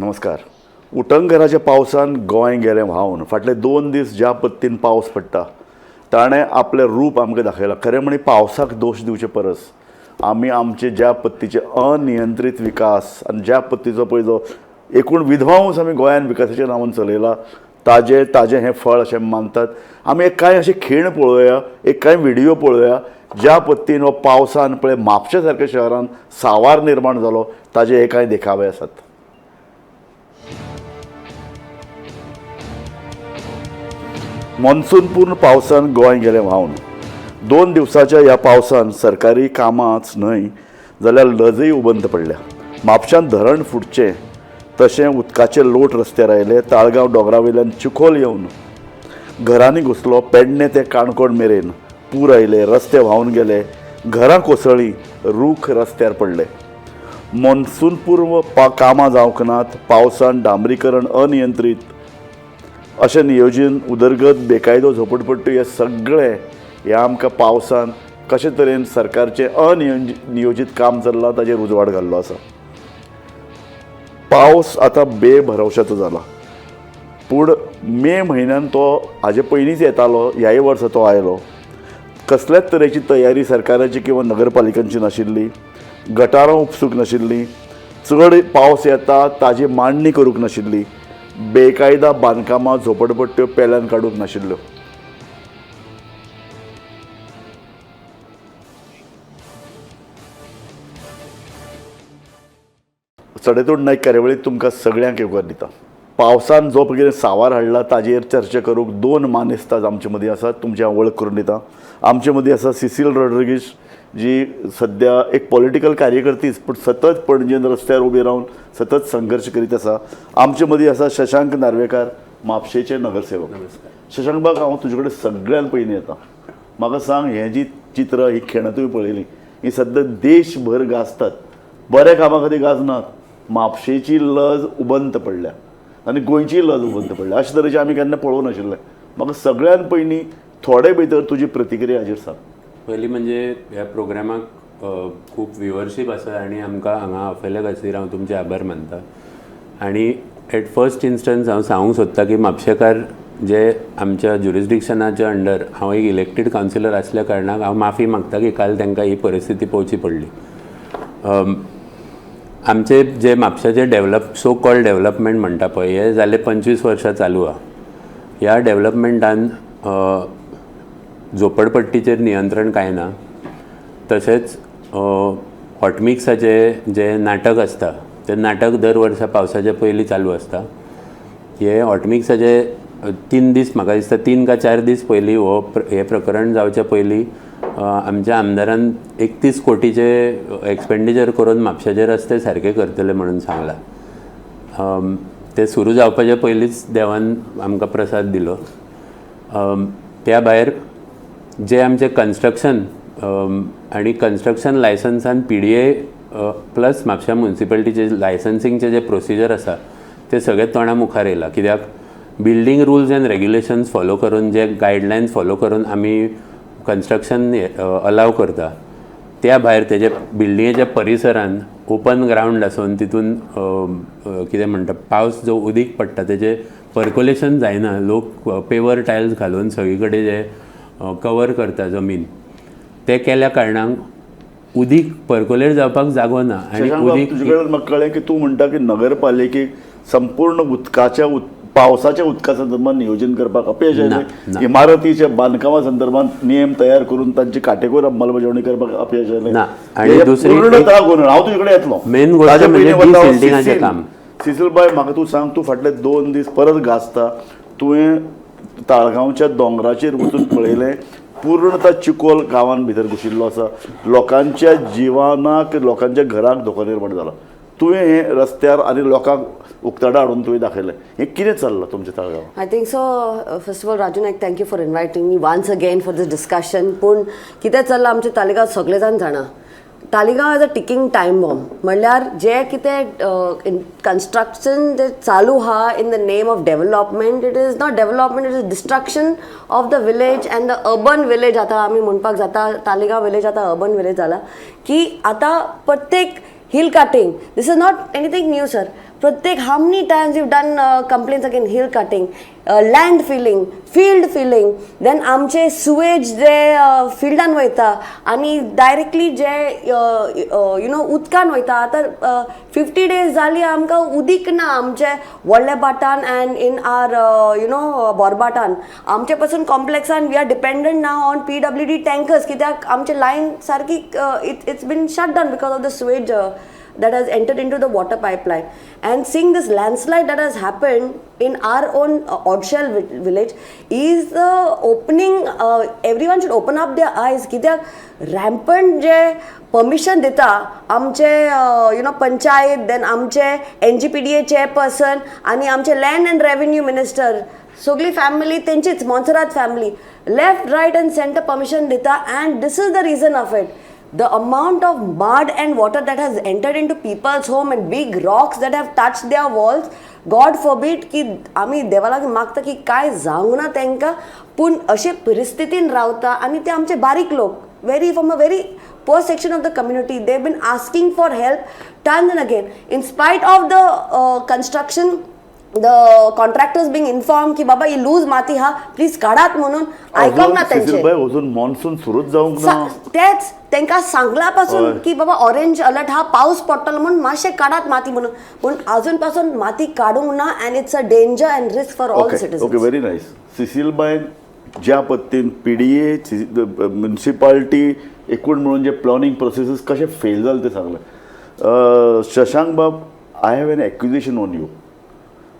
नमस्कार. उटंगराच्या पावसान गोंय गेलें व्हांवन. फाटले 2 दीस ज्या पद्दतीन पावस पडटा ताणें आपलें रूप आमकां दाखयलां. खरें म्हणी पावसाक दोश दिवचे परस आमी आमचे ज्या पद्दतीचे अनियंत्रीत विकास आनी ज्या पद्दतीचो पळय जो एकूण विध्वंस आमी गोंयान विकासाच्या नांवान चलयला ताजें ताजें हें फळ अशें मानतात. आमी एक कांय अशें खीण पळोवया, एक कांय व्हिडियो पळोवया ज्या पद्दतीन हो पावसान पळय म्हापशे सारक्या शहरान सावार निर्माण जालो ताजे हे कांय देखावे आसात. मॉन्सून पूर्ण पावसान गोंय गेलें व्हांवन. 2 दिवसाच्या ह्या पावसान सरकारी कामांच न्हय जाल्यार लजय उबंत पडल्या. म्हापशान धरण फुटचें तशें उदकाचे लोट रस्त्यार आयले. ताळगांव दोंगरा वयल्यान चिखोल येवन घरांनी घुसलो. पेडणे ते काणकोण मेरेन पूर आयले, रस्ते व्हांवन गेले, घरां कोसळ्ळीं, रूख रस्त्यार पडले. मॉन्सून पूर्व कामां जावंक नात. पावसान डांबरीकरण अनियंत्रीत अशें नियोजन, उदरगत, बेकायदो झोपडपट्टी हे सगळे ह्या आमकां पावसान कशे तरेन सरकारचें अनियोजीत काम चल्लां ताजेर उजवाड घाल्लो आसा. पावस आतां बेभरवशाचो जाला, पूण मे म्हयन्यान तो हाजे पयलींच येतालो, ह्याय वर्सा तो आयलो. कसल्याच तरेची तयारी सरकाराची किंवा नगरपालिकांची नाशिल्ली, गटारां उपसूंक नाशिल्लीं, चड पावस येता ताजी मांडणी करूंक नाशिल्ली, बेकायदा बांदकामां झोपडपट्ट्यो पेल्यान काडूंक नाशिल्ल्यो. सडेतोड नायक कार्यावळीत तुमकां सगळ्यांक येवकार दिता. पावसान जो कितें सावार हाडला ताजेर चर्चा करूंक 2 मानेस्त आज आमचे मदीं आसात. तुमची हांव वळख करून दिता. आमचे मदीं आसा सिसील रॉड्रिगीश, जी सद्या एक पॉलिटिकल कार्यकर्तीच पूण सतत पणजेन रस्त्यार उबी रावन सतत संघर्श करीत आसा. आमचे मदीं आसा शशांक नार्वेकार, म्हापशेचे नगरसेवक. शशांक बाब, हांव तुजे कडेन सगळ्यान पयलीं येता. म्हाका सांग, हें जी चित्र ही खेणां तुवें पळयलीं ही सद्या देशभर गाजतात. बऱ्या कामा खातीर गाजनात. म्हापशेची लज उबंत पडल्या आनी गोंयची लज उबंत पडल्या अशे तरेचें आमी केन्ना पळोवंक नाशिल्लें. म्हाका सगळ्यान पयलीं थोडे भितर तुजी प्रतिक्रिया हाजेर सांग. पयलीं म्हणजे ह्या प्रोग्रामाक खूब व्युअरशीप आसा आनी आमकां हांगा आपयल्या खातीर हांव तुमचे आभार मानता. आनी एट फर्स्ट इन्स्टन्स हांव सांगूंक सोदता की म्हापशेकार जे आमच्या ज्युरिसडिक्शनाच्या अंडर हांव एक इलेक्टेड कावन्सिलर आसल्या कारणाक हांव माफी मागता की काल तांकां ही परिस्थिती पळोवची पडली. आमचे जे म्हापशाचे सो कॉल्ड डेवलपमेंट म्हणटा पळय, हे जाले 25 वर्सां चालू आहा. ह्या डेवलपमेंटान झोपडपट्टीचेर नियंत्रण कांय ना, तशेंच हॉटमिक्साचें जें नाटक आसता तें नाटक दर वर्सा पावसाच्या पयलीं चालू आसता. हे हॉटमिक्साचे 3 दीस, म्हाका दिसता 3 का 4 दीस पयलीं हो हें प्रकरण जावच्या पयलीं आमच्या आमदारान 31 कोटीचे एक्सपेंडिचर करून म्हापशाचे रस्ते सारके करतले म्हणून सांगलां. ते सुरू जावपाच्या पयलींच देवान आमकां प्रसाद दिलो. त्या भायर जे आमचे कन्स्ट्रक्शन आनी कन्स्ट्रक्शन लायसन्सान PDA plus म्हापशा मुन्सिपालिटीचे लायसन्सिंगचे जे प्रोसिजर आसा ते सगळे तोंडा मुखार येयला. कित्याक building rules and regulations follow करून, जे गायडलायन्स फॉलो करून आमी कन्स्ट्रक्शन अलाव करता, त्या भायर तेजे बिल्डिंगेच्या परिसरान ओपन ग्रावंड आसून तितून कितें म्हणटा, पावस जो उदीक पडटा तेजें पर्कुलेशन जायना. लोक पेवर टायल्स घालून सगळी कडेन जे कवर करता जमीन, ते केल्या कारणाक उदीक पर्कुलेट जावपाक जागो ना. आनी उदीक तुजे कडेन म्हाका कळ्ळें की तूं म्हणटा की नगरपालिकेक संपूर्ण उदकाच्या पावसाच्या उदका संदर्भात नियोजन करपाक अपयश आयलें, इमारतीच्या बांदकामा संदर्भात नियम तयार करून तांची काटेकोर अंमलबजावणी करपाक अपयश आयलें. आनी दुसरी पूर्णतः गोंदळ. हांव तुजे कडेन येतलो. मेन गोश्ट म्हणजे डिसिल्टिंगाचें काम. सिसील बाय, म्हाका तूं सांग, तूं फाटले 2 दीस परत गाजता. तुवें ताळगांवच्या दोंगराचेर वचून पळयलें, पूर्णतः चिकोल गांवान भितर घुशिल्लो आसा. लोकांच्या जिवनाक, लोकांच्या घराक धोको निर्माण जाला. तुवें हें रस्त्यार आनी लोकांक उक्ताडा हाडून तुवें दाखयलें. हें कितें चल्लां तुमच्या ताळगांवां? I think so. First of all, Raju Naik, thank you for inviting me once again for this discussion. पूण कितें चल्लां आमच्या तालिगांव सगळे जाण जाणा. Taleigao is a ticking time bomb. म्हणल्यार जे कितें कन्स्ट्रक्शन जे चालू आहा in the name of development, it is not development, it is destruction of the village and the urban village. आतां आमी म्हणपाक जाता तालिगांव विलेज आतां अर्बन विलेज जाला की आतां प्रत्येक hill cutting, this is not anything new sir. प्रत्येक how many times you done complaints again, hill cutting, land filling, field filling, then आमचे सुवेज जे फिल्डान वयता आनी डायरेक्टली जे you know उदकान वयता. आतां 50 डेज जाली आमकां उदीक ना आमचे व्हडल्या भाटान and in our बोरबाटान. आमचे पासून कॉम्प्लेक्सान we are dependent now on PWD tankers, कित्याक आमचे लायन सारकी it's been shut down because of the sewage that has entered into the water pipeline. And seeing this landslide that has happened in our own Odxel village is the opening, everyone should open up their eyes, कित्याक rampant जे permission दिता आमचे you know panchayat, then आमचे NGPDA chairperson आनी आमचे land and revenue minister, सगळी family तेंचीच मोन्सरात family, left, right and center permission दिता. And this is the reason of it, the amount of mud and water that has entered into people's home and big rocks that have touched their walls. God forbid की आमी देवा लागीं मागता की कांय जावंक ना तांकां, पूण अशे परिस्थितीन रावता आनी ते आमचे बारीक लोक, very from a very poor section of the community. They've been asking for help time and again. In spite of the construction, the contractors being informed की बाबा ही लूज माती हा, प्लीज काडात म्हणून, आयकोंक ना तेंचे. बाय, अजून मॉन्सून सुरूच जावंक ना. तेच तांकां सांगला पासून की बाबा ऑरेंज अलर्ट हा, पावस पडटलो म्हणून मातशें काडात माती म्हणून, पूण अजून पासून माती काडूंक ना and it's a danger and risk for all citizens. Okay, very nice. Cecil बाय, ज्या पद्दतीन पीडीए, म्युन्सिपाल्टी एकूण म्हणून जे प्लॅनिंग प्रोसेसीस कशे फेल जाले ते सांगलें. शशांक बाब, I have an accusation on you.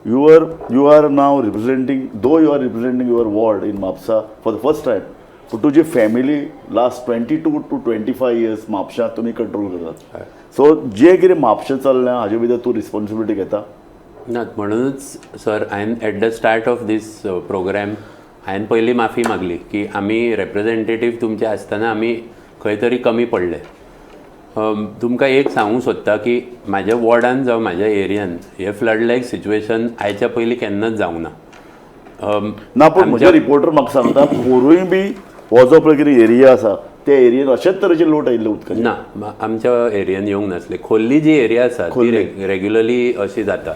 You are now representing, though you are representing your ward in Mapusa for the first time, पण तुजी family last 22 to 25 years म्हापशां तुमी कंट्रोल करतात. सो जे कितें म्हापशें चल्लें हाजे भितर तूं रिस्पॉन्सिबिलिटी घेता? ना, म्हणूनच सर, हांवें at the start of this program हांवें पयलीं माफी मागली की आमी रेप्रेजेंटेटीव तुमचे आसतना आमी खंय तरी कमी पडले. तुमकां एक सांगूंक सोदता की म्हाज्या वॉर्डान जावं म्हाज्या एरियान हे फ्लड लायक सिच्युएशन आयच्या पयलीं केन्नाच जावंक ना. ना, पूण म्हजे रिपोर्टर म्हाका सांगता, पोरूय बी हो जो पळय कितें एरिया आसा त्या एरियेन अशेच तरेचे लोट आयिल्ले उदकाचे. ना, आमच्या एरियान येवंक नासले. खोर्ली जी एरिया आसा ती रेग्युलरली अशी जाता.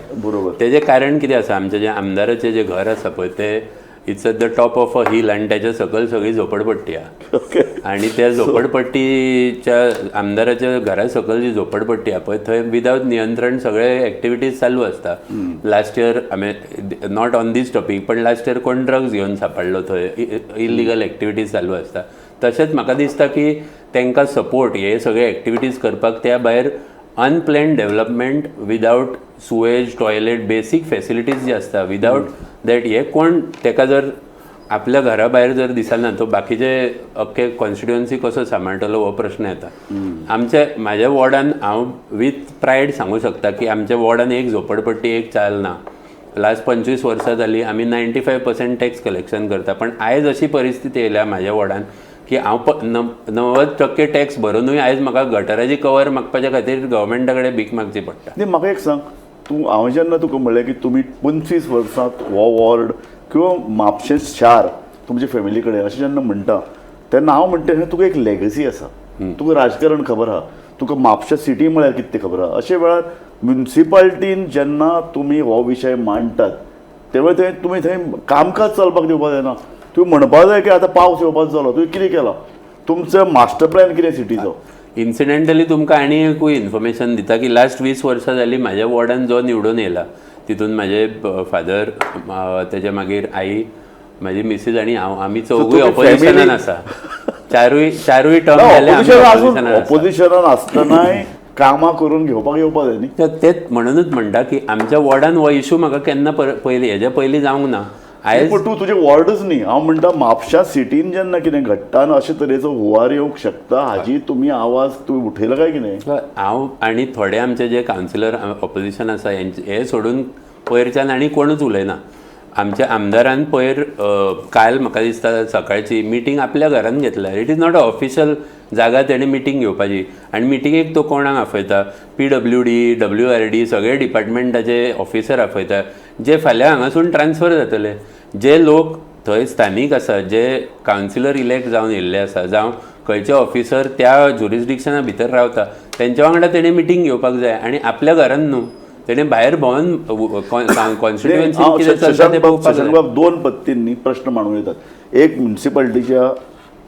तेजें कारण कितें आसा, आमचें जें आमदाराचें जें घर आसा पळय तें it's at the top of a hill आनी तेच्या सकयल सगळी झोपडपट्टी आहा. आनी त्या झोपडपट्टीच्या, आमदाराच्या घरा सकयल जी झोपडपट्टी आहा पळय, थंय विदावट नियंत्रण सगळे एक्टिविटीज चालू आसता. Last year, I mean, not on this topic, पण लास्ट इयर कोण ड्रग्स घेवन सांपडलो थंय, इलिगल एक्टिविटीज चालू आसता. तशेंच म्हाका दिसता की तांकां सपोर्ट हे सगळे एक्टिविटीज करपाक, त्या भायर unplanned development without sewage, toilet, basic facilities जी आसता, विदावट that हे कोण ताका जर आपल्या घरा भायर जर दिसना, तो बाकीचे अख्खे कॉन्स्टिट्युएन्सी कसो सांबाळटलो हो प्रश्न येता. आमच्या म्हाज्या वॉर्डान हांव वीथ प्रायड सांगूं शकता की आमच्या वॉर्डान एक झोपडपट्टी, एक चाल ना. लास्ट 25 वर्सां जालीं आमी 95% टॅक्स कलेक्शन करता, पण आयज अशी परिस्थिती येयल्या म्हाज्या वॉर्डान की हांव 90% टॅक्स भरुनूय आयज म्हाका गटराची कवर मागपाच्या खातीर गव्हर्मेंटा कडेन भीक मागची पडटा. न्ही, म्हाका एक सांग तूं, हांव जेन्ना तुका म्हणलें की तुमी 25 वर्सांत हो वॉर्ड किंवा म्हापशें शार तुमच्या फॅमिली कडेन अशें जेन्ना म्हणटा, तेन्ना हांव म्हणटा हें तुका एक लेगसी आसा, तुका राजकारण खबर आहा, तुका म्हापशें सिटी म्हळ्यार कितें तें खबर आहा. अशे वेळार म्युन्सिपाल्टीन जेन्ना तुमी हो विशय मांडटात तेन्ना थंय तुमी थंय कामकाज चलपाक दिवपाक जायना. तुमी म्हणपाक जाय की आतां पावस येवपाचो जालो, तुवें कितें केलां, तुमचो मास्टर प्लॅन कितें सिटीचो? इन्सिडेंटली तुमकां आनी एकूय इन्फॉर्मेशन दिता की लास्ट 20 वर्सां जालीं, म्हाज्या वॉर्डान जो निवडून येयला तितून म्हाजे फादर, तेच्या मागीर आई, म्हाजी मिसीज आनी हांव, आमी चौगूय तुमी ऑपोजिशनान आसा. चारूय चारूय टर्म जाले आमी ऑपोजिशनान ऑपोजिशनान आसा. ऑपोजिशनान आसतनाय कामां करून घेवपाक येवपाक जाय न्ही. तर तेच म्हणूनच म्हणटा की आमच्या वॉर्डान हो इशू म्हाका केन्ना पयलीं हेज्या पयलीं जावंक ना. आयज पूण तूं तुजें वॉर्डच न्ही, हांव म्हणटा म्हापशा सिटीन जेन्ना कितें घडटा आनी अशे तरेचो हुंवार येवंक शकता, हाजी तुमी आवाज तुमी उठयला काय कितें? हांव आनी थोडे आमचे जे कावन्सिलर ऑपोजिशन आसा हेंचे, हे सोडून पयरच्यान आनी कोणूच उलयना. आमच्या आमदारान पयर काल म्हाका दिसता सकाळची मिटींग आपल्या घरान घेतल्या. It is not a official जागा तेणी मिटींग घेवपाची. आनी मिटिंगेक तो कोणाक आपयता? पीडब्ल्यूडी, डब्ल्यूआरडी, सगळे डिपार्टमेंटाचे ऑफिसर आपयता, जे फाल्यां हांगासून ट्रान्सफर जातले. जे लोक थंय स्थानीक आसा, जे कावन्सिलर इलेक्ट जावन येयल्ले आसा, जावं खंयचे ऑफिसर त्या ज्युरिसडिक्शना भितर रावता, तेंच्या वांगडा तेणी मिटींग घेवपाक जाय आनी आपल्या घरान न्हू. तेणें भायर भोंवन कॉन्स्टिट्युएन्सीन कितें चलता तें पळोवपाक जाय. शशांक, दोन पद्दतींनी प्रश्न मांडूं येतात. एक, म्युनिसिपालिटीच्या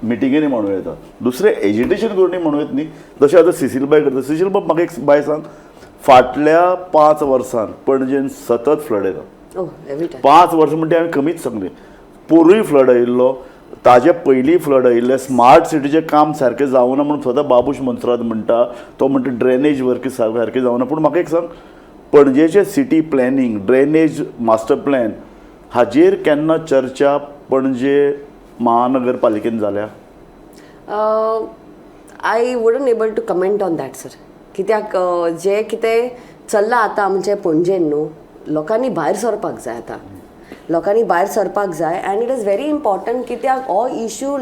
मिटिंगेनी मांडूं येता. दुसरें, एजिटेशन करूनय म्हणू येत न्ही, जशें आतां सिसीलबाय करता. सिसीलबाब, म्हाका एक बाय सांग, फाटल्या 5 वर्सान पणजेन सतत फ्लड येता. Oh, every time. 5 वर्सां म्हणटे हांवें कमीच सांगलें. पोरूय फ्लड आयिल्लो, ताजे पयलीं फ्लड आयिल्लें. स्मार्ट सिटीचें काम सारकें जावना म्हणून स्वता बाबूश मोन्सेरात म्हणटा. तो म्हणटा ड्रेनेज वर्क सारकें जावना. पूण म्हाका एक सांग, पणजेचें city planning, drainage master plan हाजेर केन्ना चर्चा पणजे महानगरपालिकेन जाल्या? I wouldn't able to comment on that, sir, कित्याक जें कितें चल्लां आतां आमचे पणजेन न्हू, लोकांनी भायर सरपाक जाय. आतां लोकांनी भायर सरपाक जाय and it is very important, कित्याक हो इशू,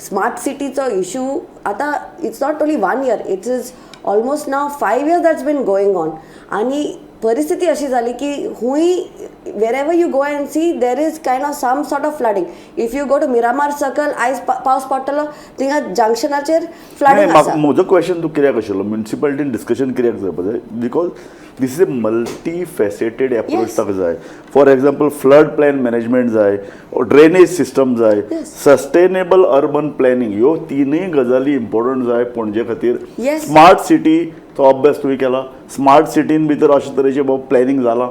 स्मार्ट सिटीचो इशू आतां it's not only one year, it is almost now 5 years that's been going on. आनी परिस्थिती अशी जाली की हुंय wherever you go and see, there is kind of some sort of flooding. If you go to Miramar Circle, आयज पावस पडटलो, थिंगा जंक्शनाचेर flooding आसा. म्हजो क्वेश्चन तूं कित्याक आशिल्लो, म्युनिसिपालिटीन डिस्कशन कित्याक जावपा जाय, because this is a multi faceted approach. ताका जाय, for example, flood plain management जाय, ड्रेनेज सिस्टम जाय, सस्टेनेबल अर्बन प्लॅनिंग, ह्यो तिनूय गजाली इम्पॉर्टंट जाय पणजे खातीर. स्मार्ट सिटी तो अभ्यास तुवें केला? स्मार्ट सिटीन भितर अशे तरेचें बाबा प्लॅनिंग जालां?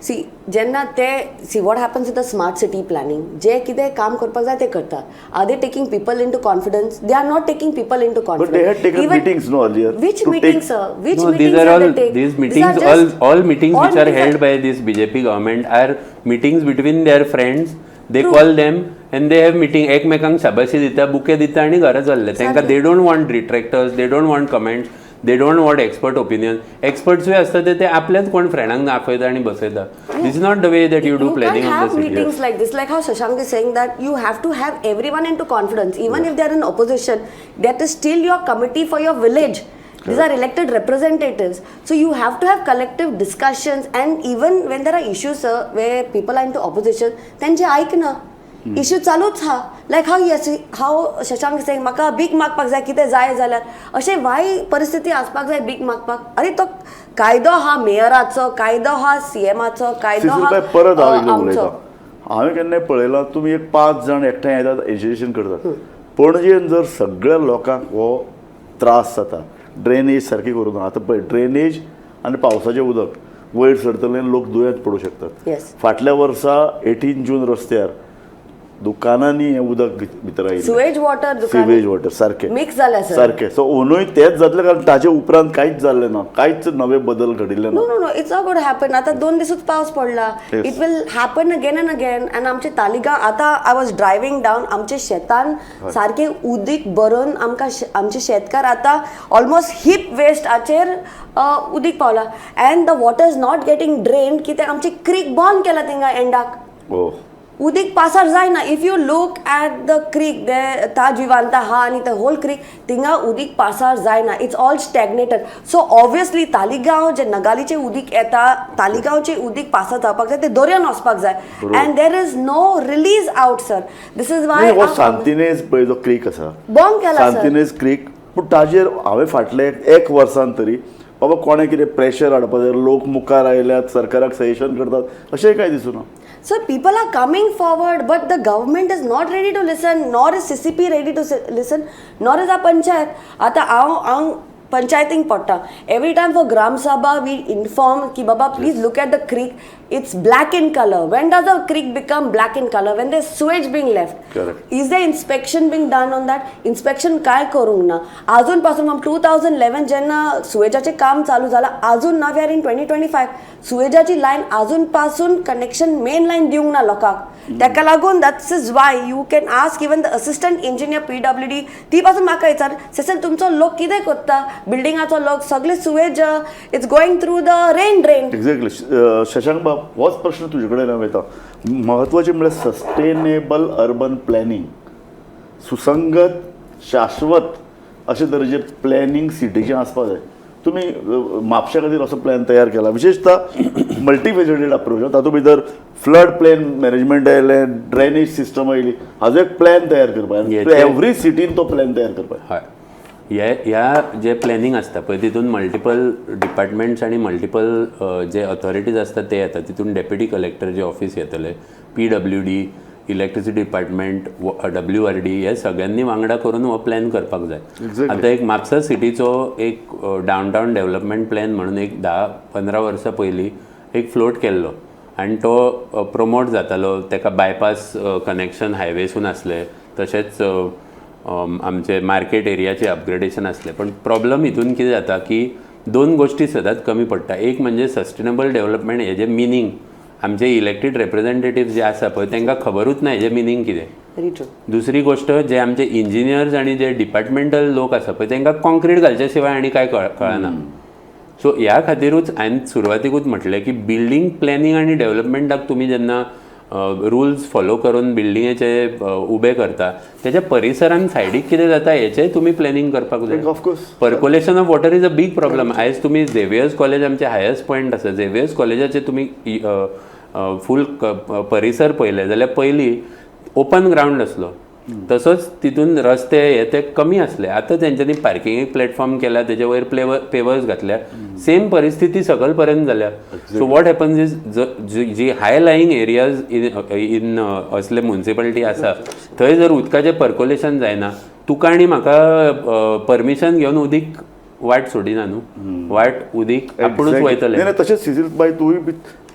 सी, जेन्ना ते, see what happens with the smart city planning, जे कितें काम करपाक जाय ते करता. Are they taking people into confidence? They are not taking people into But they had taken confidence. meetings, no, earlier Which to meeting, take- sir? Which No, these meetings are have all they take? These These meetings, are just- all meetings all which are meetings held by this BJP government are meetings between their friends. They True. Call them and they have meeting. एकमेकांक शाबाशी दिता, bouquet दिता आनी घरा चल्ले. तांकां they don't want detractors, they don't want comments, they don't want expert opinion. एक्सपर्ट्सूय आसता ते ते आपल्याच कोण फ्रेंडांक आपयता आनी बसयता. This is not the way that you do You planning can't of the have city. Meetings like this. Like how Shashank is saying that you have to have everyone into confidence, even if they are in opposition. That is still your committee for your village. These are elected representatives. So you have to have collective discussions, and even when there are issues, sir, where people are into opposition, तेंचे ऐकना. Issue चालूच हा. Like how, yes, how Shashank saying, म्हाका भीक मागपाक जाय कितें जाय जाल्यार, अशें वाय परिस्थिती आसपाक जाय भीक मागपाक? अरे, तो कायदो हा मेयराचो, कायदो हा सीएमाचो, कायदो हा सिसीलबाय, परत हांव इल्लें आमचो. उलयतां. हांवें केन्नाय पळयलां, तुमी एक पांच जाण एकठांय येतात, एजिटेशन करतात. पणजेन जर सगळ्या लोकांक हो त्रास जाता, ड्रेनेज सारकी करूंक ना. आतां पळय, ड्रेनेज आनी पावसाचें उदक वयर सरतलें, लोक दुयेंत पडूं शकतात. फाटल्या वर्सा 18 जून रस्त्यार दुकानांनी हें उदक भितर आयिल्लें. सुवेज वॉटर दुकान सिवेज वॉटर सारकें. मिक्स जालें सर. सारकें. सो ओनूय तेंच जातलें, कारण ताजे उपरांत कांयच जाल्लें ना, कांयच नवे बदल घडिल्ले ना. No, it's not gonna happen. आता 2 दिसूच पावस पडला. It will happen again and again. And आमचे तालिगांव आता, I was driving down, आमचे शेतान सारखे उदीक भरून आमकां आमचे शेतकार आतां ऑलमोस्ट हिप वेस्टाचेर उदीक पावला and the water is not getting drain, कित्याक आमचे क्रीक बंद केला थिंगा एंडाक. हो. उदीक पासार जायना. If you look at the creek, the Taj Vivanta हा आनी the whole creek, थिंगा उदीक पासार जायना. It's all stagnated. So obviously Taleigao जे नगालीचे उदीक येता, तालिगांवचे उदीक पासार जावपाक जाय, ते दर्यान वचपाक जाय and there is no release out, sir. This is why नाही, हो सांतिनेज पळय जो क्रीक आसा, बंद केला सर. सांतिनेज क्रीक. पूण ताजेर हांवें फाटले एक वर्सान तरी बाबा कोणें कितें प्रेशर हाडपा जाय, लोक मुखार आयल्यात, सरकाराक सजेशन करतात, अशें कांय दिसना. So people are coming forward, but the government is not ready to listen, nor is CCP ready to listen, nor is our panchayat. आता हांव हांव पंचायतींक पडटा. Every time for Gram Sabha we inform की बाबा, please look at the creek, it's black in colour. When does a creek become black in colour? When there sewage being left. Correct. Is the inspection being done on that? Inspection काय करूंक ना अजून पासून. 2011 जेन्ना सुवेजाचें काम चालू जालां, अजून ना, we are in 2025, सुवेजाची लायन अजून पासून कनेक्शन मेन लायन दिवंक ना लोकांक. ताका लागून that's is why you can ask even the assistant engineer PWD, ती पासून म्हाका विचार, सेसील, तुमचो लोक कितें करता, बिल्डिंगाचो लोक, सगळे sewage it's going through the rain drain. Exactly. Shashank बाब, होच प्रश्न तुजे कडेन हांव येता. म्हत्वाचें म्हळ्यार सस्टेनेबल अर्बन प्लॅनिंग, सुसंगत, शाश्वत अशे तरेचें प्लॅनिंग सिटीचें आसपा जाय. तुमी म्हापशा खातीर असो प्लॅन तयार केला, विशेशतः मल्टीफेसिटेड अप्रोच, तातूंत भितर फ्लड प्लेन मॅनेजमेंट आयलें, ड्रेनेज सिस्टम आयली, हाजो एक प्लॅन तयार करपाक, एवरी सिटीन तो प्लॅन तयार करपाक. हय. हे ह्या जे प्लॅनिंग आसता पळय तितून मल्टिपल डिपार्टमेंट्स आनी मल्टिपल जे ऑथॉरिटीज आसता ते येता. तितून डेप्युटी कलेक्टर जे ऑफिस येतले, PWD, electricity department, WRD, हे सगळ्यांनी वांगडा करून हो प्लॅन करपाक जाय. आतां एक म्हापसा सिटीचो एक डावनटावन डेव्हलपमेंट प्लॅन म्हणून एक 10-15 वर्सां पयलीं एक फ्लोट केल्लो आनी तो प्रमोट जातालो. ताका बायपास कनेक्शन हायवेसून आसलें, तशेंच आमचे मार्केट एरियाचे अपग्रेडेशन आसलें. पण प्रॉब्लम हितून कितें जाता की दोन गोश्टी सदांच कमी पडटा. एक म्हणजे सस्टेनेबल डेव्हलपमेंट हेजें मिनींग आमचे इलेक्टेड रिप्रेझेंटेटिव्ह जे आसा पळय तांकां खबरूच ना हेजें मिनींग कितें. Very true. दुसरी गोश्ट, जे आमचे इंजिनियर्स आनी जे डिपार्टमेंटल लोक आसा पळय तांकां कॉन्क्रीट घालच्या शिवाय आनी कांय कळना. सो ह्या खातीरूच हांवें सुरवातीकूच म्हटलें की बिल्डींग प्लॅनिंग आनी डेव्हलपमेंटाक तुमी जेन्ना रुल्स फॉलो करून बिल्डिंगेचे उबे करता, तेच्या परिसरान सायडीक कितें जाता हेचें तुमी प्लॅनिंग करपाक जाय. Of course. Percolation of water is a big problem. आयज तुमी झेवियर्स कॉलेज आमचे हायस्ट पॉयंट आसा. झेवियर्स कॉलेजाचे तुमी फूल परिसर पळयले जाल्यार पयलीं ओपन ग्रावंड आसलो, तसोच तितून रस्ते हे ते कमी आसले. आतां तेंच्यांनी पार्किंगेक प्लॅटफॉर्म केला, तेजे वयर पेवर्स घातल्या. सेम परिस्थिती सकल पर्यंत जाल्या. So what happens is G high lying areas in असले मुन्सिपालिटी आसा थंय जर उदकाचें पर्कोलेशन जायना, तुका आनी म्हाका परमिशन घेवन उदीक वाट सोडिना न्हू, वाट उदीक आपुणूच वयतलें. नाही, तशेंच सिसील बाय,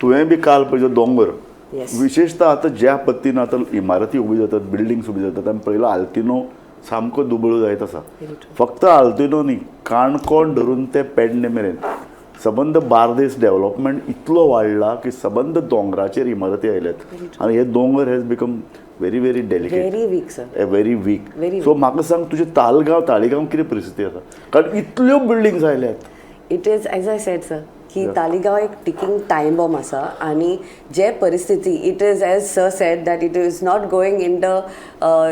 तुवें बी काल पळय जो दोंगर, विशेषतः आतां ज्या पद्दतीन आतां इमारती उब्यो जातात, बिल्डिंग्स उब्यो जातात, आमी पळयलां आल्तिनो सामको दुबळो जायत आसा. फक्त आल्तिनो न्ही, काणकोण धरून ते पेडणे मेरेन सबंद बार्देस डेव्हलपमेंट इतलो वाडला की सबंद दोंगराचेर इमारती आयल्यात आनी हे दोंगर has become very very delicate. Very weak, sir. Very weak. Very. So म्हाका सांग, तुजे तालगांव ताळीगांव कितें परिस्थिती आसा, कारण इतल्यो बिल्डिंग्स आयल्यात. It is as I said, sir, की तालिगांव एक टिकिंग टायम बॉम्ब आसा आनी जे परिस्थिती, it is as sir said that it is not going in the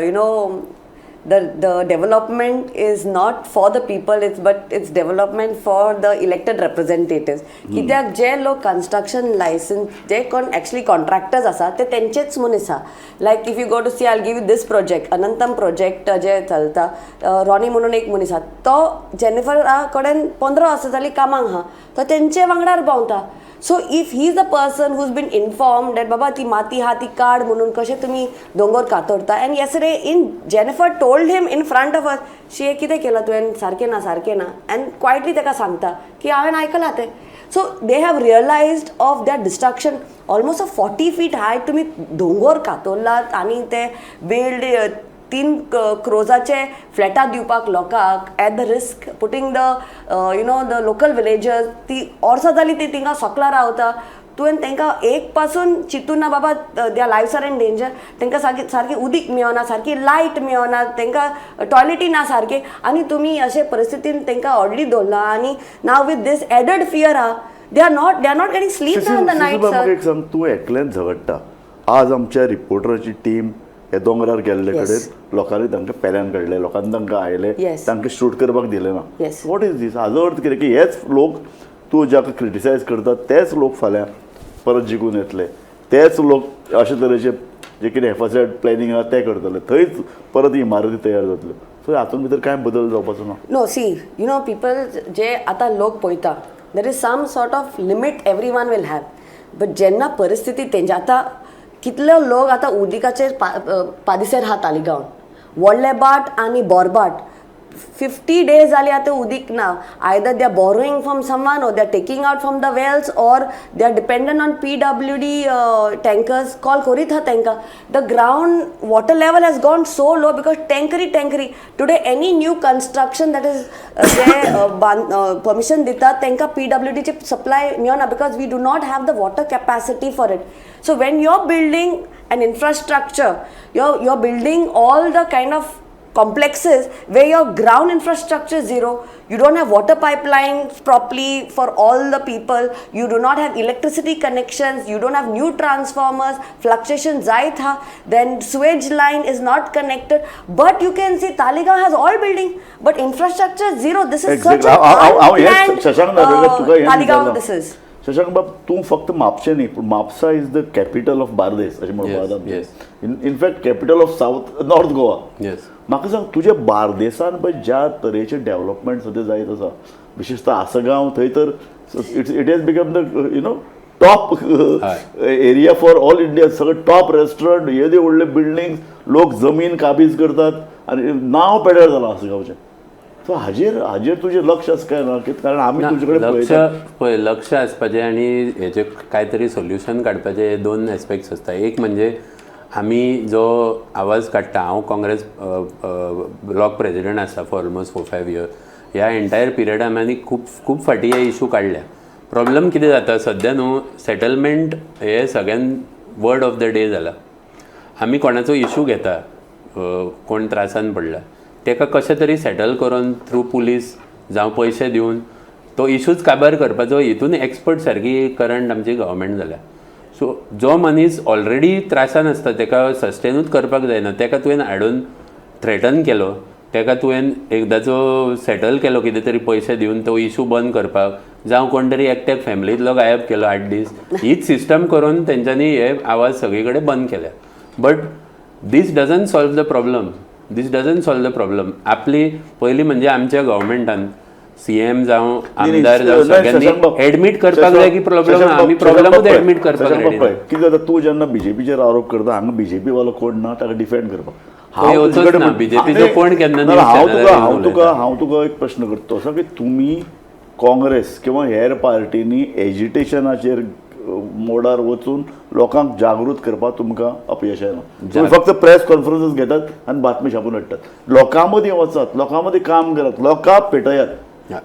you know the development is not for the people, it's but it's development for the elected representatives. कित्याक जे लोक construction licence, जे कोण actually contractors आसा ते तेंचेच मनीस आहा. Like if you go to see, I give you this project, Anantam project जे चलता, Ronnie म्हणून एक मनीस आहा, तो जेनिफरा कडेन 15 वर्सां जालीं कामाक आहा, तो तेंचे वांगडार भोंवता. So if he is a person who's been informed that बाबा ती माती आहा ती काड म्हणून, कशें तुमी दोंगर कातरता, and yesterday in Jennifer told him in front of us, she हें कितें केलां तुवें, सारकें ना, सारकें ना, एंड क्वायटली ताका सांगता की हांवें आयकलां तें. So they have realized of that destruction, almost a 40 feet high तुमी दोंगर कातरलात आनी ते बिल्ड 3 क्रोजाचे फ्लॅटां दिवपाक लोकांक at the risk putting the you know the local villagers. ती वर्सां जाली ती थिंगा सकला रावता. तुवें तांकां एक पासून चिंतून ना बाबा their lives are in danger. तांकां सारकी सारकी उदीक मेळना, सारकी लायट मेळना, तांकां टॉयलेटी ना सारके आनी तुमी अशे परिस्थितीन तांकां ऑलरेडी दवरला आनी now with this added fear आहा, they are not getting sleep in the night, sir. एक सांग, तूं एकल्यान झगडटा. आज आमच्या रिपोर्टराची टीम हे दोंगरार गेल्ले कडेन लोकांनी तांकां पेल्यान काडले, लोकांनी तांकां आयले, तांकां शूट करपाक दिलें ना. What is this? हाजो अर्थ कितें की हेच लोक तूं जाका क्रिटिसायज करता तेच लोक फाल्यां परत जिखून येतले, तेच लोक अशे तरेचे जे कितें हेफासेड प्लॅनिंग आहा तें करतले, थंयच परत इमारती तयार जातल्यो. सो हातूंत भितर कांय बदल जावपाचो ना? No, see, people जे आतां लोक पळयता, there is some sort of limit every one will have, but जेन्ना परिस्थिती तेंच्या, आतां कितले लोक आतां उदकाचेर पादिसेर आहा. तालिगांव व्हडले बाट आनी बोरबाट 50 डेज जाली आतां उदीक ना. Either they are borrowing from someone or they are taking out from the wells or they are dependent on PWD tankers. Call करीत आहा तांकां. The ground water level has gone so low because टँकरी टँकरी. Today any new construction that is J permission दितात तांकां पीडब्ल्यूडीचे supply मेळना because we do not have the water capacity for it. So when you are building an infrastructure, you're building all the kind of complexes where your ground infrastructure is zero, you don't have water pipelines properly for all the people, you do not have electricity connections, you don't have new transformers, fluctuation जायत हा, then sewage line is not connected. But you can see Taleigao has all building but infrastructure is zero. This is such a हांव unplanned Shashank Narvekar, तुका हें Taleigao विचारलां. This is. Shashank बाब, तूं फक्त म्हापशें न्ही, पूण Mapusa is the capital of Bardez अशें म्हणपाक जाता, in fact capital of south north Goa. म्हाका सांग, तुज्या बार्देसान पळय ज्या तरेचे डेव्हलपमेंट सद्या जायत आसा, विशेषतः आसगांव थंय तर it has become the top area for all India. सगळे टॉप रेस्टॉरंट, येदे व्हडले बिल्डींग, लोक जमीन काबीज करतात आनी नांव पेड्यार जालां आसगांवचें. सो हाजेर तुजें लक्ष आसा काय ना? कारण आमी तुजे कडेन लक्ष पळयतात. पळय, लक्ष आसपाचें आनी हेजे काय तरी सोल्युशन काडपाचें हे दोन एस्पेक्ट्स आसता. एक म्हणजे आमी जो आवाज काडटा, हांव काँग्रेस ब्लॉक प्रेजिडेंट आसा फॉर ऑलमोस्ट 4-5 इयर. ह्या एंटायर पिरियडान आमी खूब खूब फावटी हे इशू काडल्या. प्रॉब्लम कितें जाता सद्या न्हू, सेटलमेंट हे सगळ्यान वर्ड ऑफ the day जाला. आमी कोणाचो इशू घेता, कोण त्रासान पडला तेका कशें तरी सेटल करून थ्रू पुलीस जावं पयशे दिवन तो इशूच काबार करपाचो, हितून एक्सपर्ट सारकी करंट आमची गव्हर्मेंट जाल्या. सो जो मनीस ऑलरेडी त्रासान आसता, तेका सस्टेनूच करपाक जायना, तेका तुवें हाडून थ्रेटन केलो, तेका तुवें एकदांचो सेटल केलो कितें तरी पयशे दिवन तो इशू बंद करपाक, जावं कोण तरी एकट्याक फॅमिलींतलो गायब केलो 8 दीस, हीच सिस्टम करून तेंच्यांनी हे आवाज सगळे कडेन बंद केल्या. But this doesn't solve the problem, this doesn't solve the problem. आपली पयली म्हणजे आमच्या गव्हर्मेंटान सीएम जावं आमदार जावं सगळ्यांनी एडमीट करपाक जाय की प्रॉब्लम, आमी प्रॉब्लमूच एडमीट करपाक रेडी ना. कितें जाता, तूं जेन्ना बीजेपीचेर आरोप करता, हांगा बीजेपी वालो कोण ना ताका डिफेंड करपाक. तो येवचोच ना. BJP चो कोण केन्ना news हांव channel तुका आर हांव येवन तुका हांव तुका एक प्रश्न करता असो की तुमी काँग्रेस किंवा हेर पार्टींनी एजिटेशनाचेर मोडार वचून लोकांक जागृत करपाक तुमकां अपयश येना. तुमी फक्त प्रेस कॉन्फरन्सीस घेतात आनी बातमी छापून हाडटात. लोकां मदीं वचात, लोकां मदीं काम करात, लोकांक पेटयात.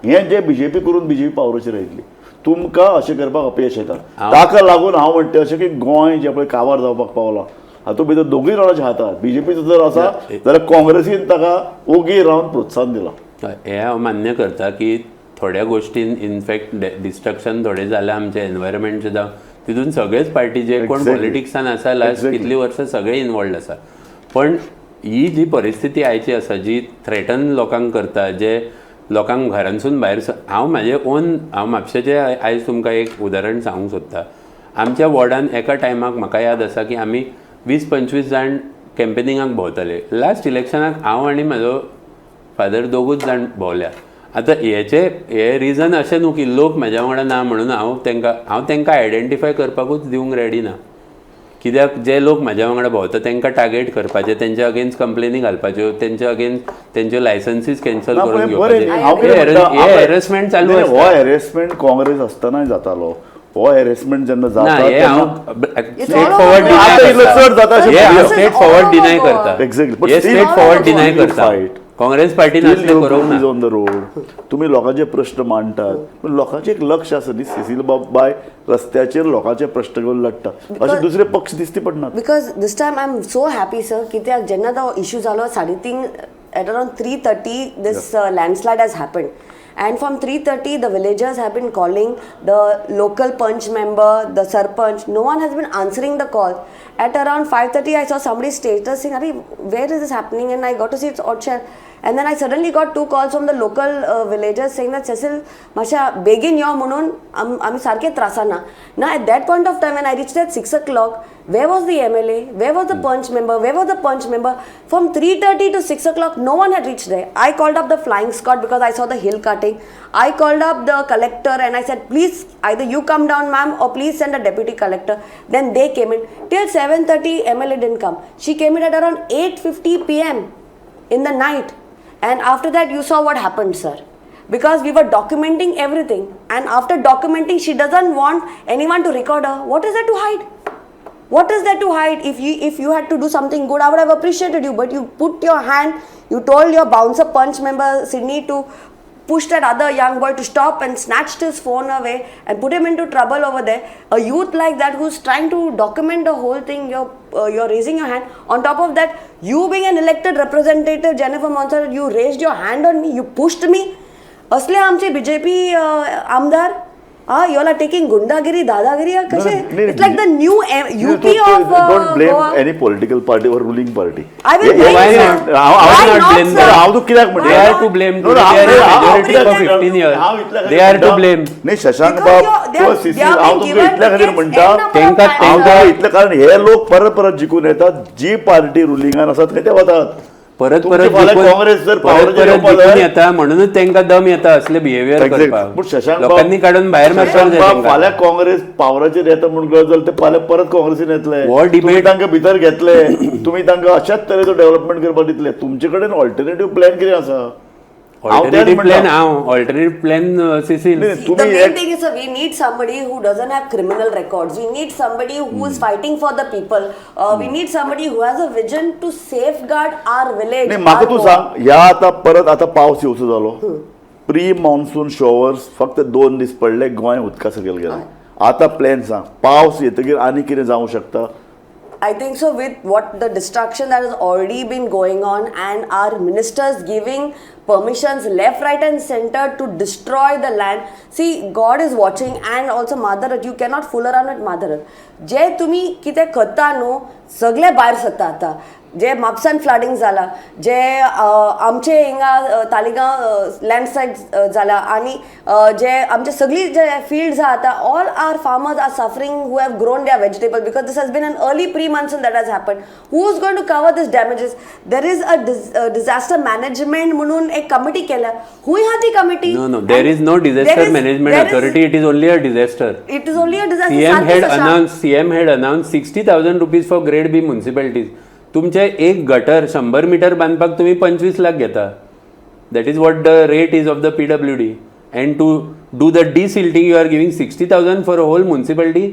हें जे बीजेपी करून बीजेपी पावराचेर आयिल्ली, तुमकां अशें करपाक अपयश येता. ताका लागून हांव म्हणटा अशें की गोंय जें पळय काबार जावपाक पावलां, हातूंत भितर दोगूय जाणांचे हात आहा. बीजेपीचो जर आसा जाल्यार काँग्रेसीन ताका ओगी रावन प्रोत्साहन दिलां. हें हांव मान्य करता की थोड्या गोश्टीन इनफॅक्ट डिस्ट्रक्शन थोडें जालां आमच्या एनवायरमेंटचें जावं, तितून सगळेच पार्टी जे कोण पॉलिटिक्सान आसा लास्ट कितलीं वर्सां सगळे इनवॉल्ड आसा. पण ही जी परिस्थिती आयची आसा, जी थ्रेटन लोकांक करता, जे लोकांक घरांसून भायर, हांव म्हाजें ओन, हांव म्हापशेचें आयज तुमकां एक उदाहरण सांगूंक सोदता. आमच्या वॉर्डान एका टायमाक म्हाका याद आसा की आमी 20-25 जाण कॅम्पेनिंगाक भोंवताले. लास्ट इलेक्शनाक हांव आनी म्हाजो फादर दोगूच जाण भोंवल्या. आतां हेचे हे रिजन अशें न्हू की लोक म्हाज्या वांगडा ना म्हणून हांव तांकां आयडेंटिफाय करपाकूच दिवंक रेडी ना. कित्याक जे लोक म्हाज्या वांगडा भोंवता तांकां टार्गेट करपाचें, तेंच्या अगेन्स्ट कंप्लेनी घालपाच्यो, तेंच्या अगेन्स्ट तेंच्यो लायसन्सीस कॅन्सल ना, करून पण बरें न्ही, हांव घेवपाचें, कितें म्हणटा, हे हॅरसमेंट चालू नाही, हो आसता. हॅरेसमेंट काँग्रेस आसतनाय जातालो. हो हॅरेसमेंट जेन्ना ना, जाता हे तेन्ना हांव It's straight all forward over. आता इतलो चड जाता अशें हे हांव म्हणया. स्ट्रेट फॉरवर्ड डिनाय करता. Exactly. But हे still- straight forward deny Still you करता. fight. Congress पार्टीन असलें करूंक ना. ऑन the road तुमी लोकांचे प्रश्न मांडटात, पूण लोकांचें एक लक्ष आसा न्ही, सिसील बाब बाय रस्त्याचेर लोकांचे प्रश्न घेवन लडटा, अशे दुसरे पक्ष दिसती पडनात. Because this time I am so happy, sir, कित्याक जेन्ना तो इशू जालो 3:30, at around 3:30 this landslide has happened, and from 3:30 the villagers have been calling the local panch member, the sarpanch. No one has been answering the call. At around 5:30 I saw somebody's status saying, "Arey, where is this happening?" And I got to see it's Otshel. And then I suddenly got two calls from the local villagers saying that, "Cecil, मातशा बेगीन यो म्हणून आमी सारके त्रासाना." ना, at that point of time when I reached at 6 o'clock, where was the MLA? Where was the panch member? Where was the panch member? From 3:30 to 6 o'clock, no one had reached there. I called up the flying squad because I saw the hill cutting. I called up the collector and I said, "Please, either you come down, ma'am, or please send a deputy collector." Then they came in. Till 7:30, MLA didn't come. She came in at around 8:50 p.m. in the night. And after that, you saw what happened, sir. Because we were documenting everything. And after documenting, she doesn't want anyone to record her. What is there to hide? What is there to hide? If you had to do something good, I would have appreciated you. But you put your hand, you told your bouncer panch member Sydney to push that other young boy to stop and snatched his phone away and put him into trouble over there. A youth like that who's trying to document the whole thing, you're raising your hand. On top of that, you being an elected representative, Jennifer Monserrate, you raised your hand on me, you pushed me. असले आमचे BJP आमदार. Ah, you all are taking गुंडागिरी, दादागिरी. कशें? नाही, It's like the new UP of Don't blame Goa. Any political party or ruling party. I will blame, Why sir. not? Why not not, blame sir? them? हांव तुका कित्याक म्हणटा? They are to blame. No, no, They are हांव majority इतल्या for खातीर- 15 years. हांव इतल्या खातीर They are to म्हणटा- blame. नाही शशांक Because बाब they are- किंवा they CC are हांव being तुमकां given इतल्या खातीर tickets म्हणटा n number of तेंका- times. हांव तेंका- तुका इतलें कारण हे लोक परत परत जिखून येतात जी पार्टी रुलिंगान आसात थंय ते वतात. परत तुमचे परत फाल्यां जिखून काँग्रेस जर परत पावराचेर परत येवपा जिखून जाय- येता म्हणूनच तांकां दम येता असले बिहेवियर Exact. करपाक. पूण शशांक बाब- लोकांनी काडून भायर मारपाक शशांक जाय बाब, तांकां. फाल्यां काँग्रेस पावराचेर येता म्हूण गरज जाल्यार ते फाल्यां परत काँग्रेसीन येतले. हो debate- तुमी तांकां भितर घेतले, तुमी तांकां अशाच तरेचो डेव्हलपमेंट करपाक दितले. तुमचे कडेन ऑल्टरनेटीव प्लॅन कितें आसा? हांव तेंच ऑल्टरनेटीव म्हणटा. प्लॅन हांव ऑल्टरनेटीव प्लॅन सिसील. नाही, The तुम्ही main एक thing is, sir, we need somebody who doesn't have criminal records. We need somebody who is fighting for the people. We need somebody who has a vision to safeguard our village. नाही म्हाका our तूं Goa. सांग, ह्या आतां परत आतां पावस येवचो जालो, प्री मॉन्सून शॉवर्स फक्त 2 दीस पडले, गोंय उदका सकयल गेलें. आतां प्लॅन सांग, पावस येतकीर आनी कितें जावंक शकता? I think so, with what the destruction that has already been going on and our ministers giving permissions left, right and center to destroy the land. See, God is watching and also Mother Earth. You cannot fool around with Mother Earth. जे तुम्ही कितें करता न्हू, सगळे भायर सरता. आतां जे म्हापसान flooding जाला, जे आमचे हिंगा तालिगांव लँडस्लायड जाला आनी जे आमचे सगळी जे फिल्ड्स आहा आतां, all our farmers are suffering who have grown their vegetable because this has been an early pre monsoon that has happen. Who is going to cover this damages? There is a disaster management म्हणून एक committee केल्या. हुंय आहा ती committee? No, there is no disaster management authority. It is only a disaster. It is only a disaster. CM had announced CM had announced 60,000 rupees for grade B municipalities. तुमचे एक gutter 100 metre बांदपाक तुम्ही 25 लाख घेता. That is what the rate is of the PWD. And to do the desilting you are giving 60,000 for a whole municipality.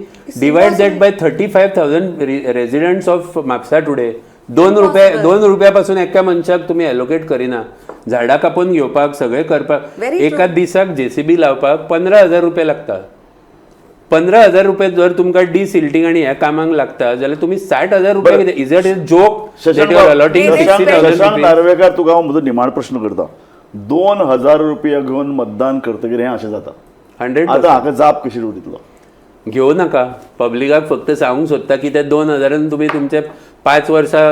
Divide that by 35,000 residents of Mapusa today. 2 रुपये, 2 रुपया पासून एका मनशाक तुमी एलोकेट करिना झाडां कापून घेवपाक, सगळें करपाक. Very true. एका दिसाक जेसीबी लावपाक 15,000 रुपये लागता. 15,000 रुपये जर तुमकां डिसिल्टिंग आनी ह्या कामाक लागता जाल्यार तुमी 60,000 रुपये कितें? Is it is joke that you are allotting 60,000? Shashank Narvekar, तुका हांव म्हजो निमाण प्रश्न करता. 2000 रुपया घेवन मतदान करतकीर हें अशें जाता. 100. आतां हाका जाप कशी दितलो? घेवं नाका. पब्लिकाक फक्त सांगूंक सोदता की त्या 2000न तुमी तुमचे 5 वर्सां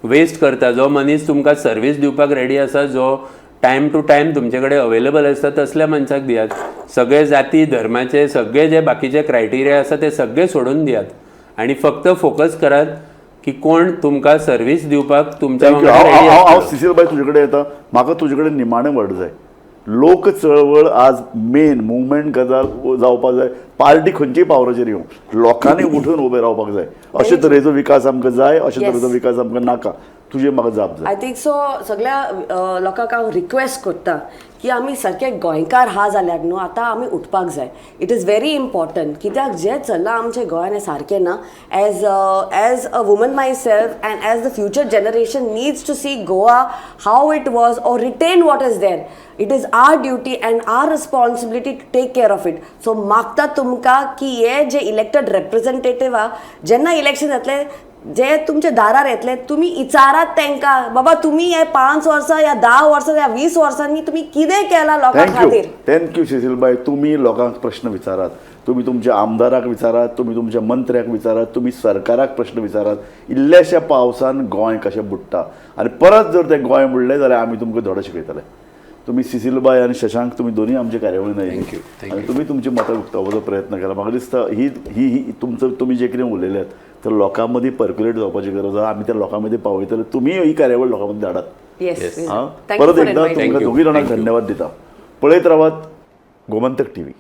वेस्ट करता. जो मनीस तुमकां सर्वीस दिवपाक रेडी आसा, जो टायम टू टायम तुमचे कडेन अवेलेबल आसता, तसल्या मनशाक दियात. सगळे जाती धर्माचे सगळे जे बाकीचे क्रायटेरिया आसा ते सगळे सोडून दियात आनी फक्त फोकस करात की कोण तुमकां सर्वीस दिवपाक तुमच्या thank you. वांगडा हांव रेडी हांव हांव आसतलो. सिसील बाय तुजे कडेन येता. म्हाका तुजे कडेन निमाणें वर्ड जाय. लोक चळवळ आज मेन मुवमेंट गजाल जावपाक जाय. पार्टी खंयचीय पावराचेर येवं, लोकांनी उठून उबें रावपाक जाय. अशे तरेचो विकास आमकां जाय, अशे तरेचो विकास आमकां नाका. तुजी म्हाका जाप जाय. I think so, सगळ्या लोकांक हांव रिक्वेस्ट करता की आमी सारके गोंयकार आहा जाल्यार न्हू, आतां आमी उठपाक जाय. It is very important कित्याक जें चल्लां आमच्या गोंयान हें सारकें ना. As a woman myself and as the future generation needs to see Goa how it was or retain what is there, it is our duty and our responsibility to take care of it. So मागता तुमकां की हे जे elected representative आहा, जेन्ना election जातलें, जे तुमच्या दारार येतले, तुमी इचारात तांकां, बाबा तुमी हे 5 वर्सां या 10 वर्सां या 20 वर्सांनी तुमी कितें केलां लोकां thank you. खातीर? Thank you सिसीलबाय. तुमी लोकांक प्रश्न विचारात, तुमी तुमच्या आमदाराक विचारात, तुमी तुमच्या मंत्र्याक विचारात, तुमी सरकाराक प्रश्न विचारात, इल्ल्याश्या पावसान गोंय कशें बुडटा आनी परत जर तें गोंय बुडलें जाल्यार आमी तुमकां धडो शिकयतले. तुमी सिसीलबाय आनी शशांक, तुमी दोनूय आमच्या कार्यावळीन आयली Thank you, thank आनी तुमी तुमची मतां उक्तावपाचो प्रयत्न केला. म्हाका दिसता ही ही ही तुमचो तुमी जें कितें उलयल्यात तर लोकां मदीं पर्क्युलेट जावपाची गरज आहा. आमी त्या लोकां मदीं पावयतले. तुमीय ही कार्यावळ लोकां मदीं धाडात. येस. हा, परत एकदा तुमकां Thank you. दोगूय जाणांक Thank you. धन्यवाद दिता. पळयत रावात गोमंतक टीव्ही.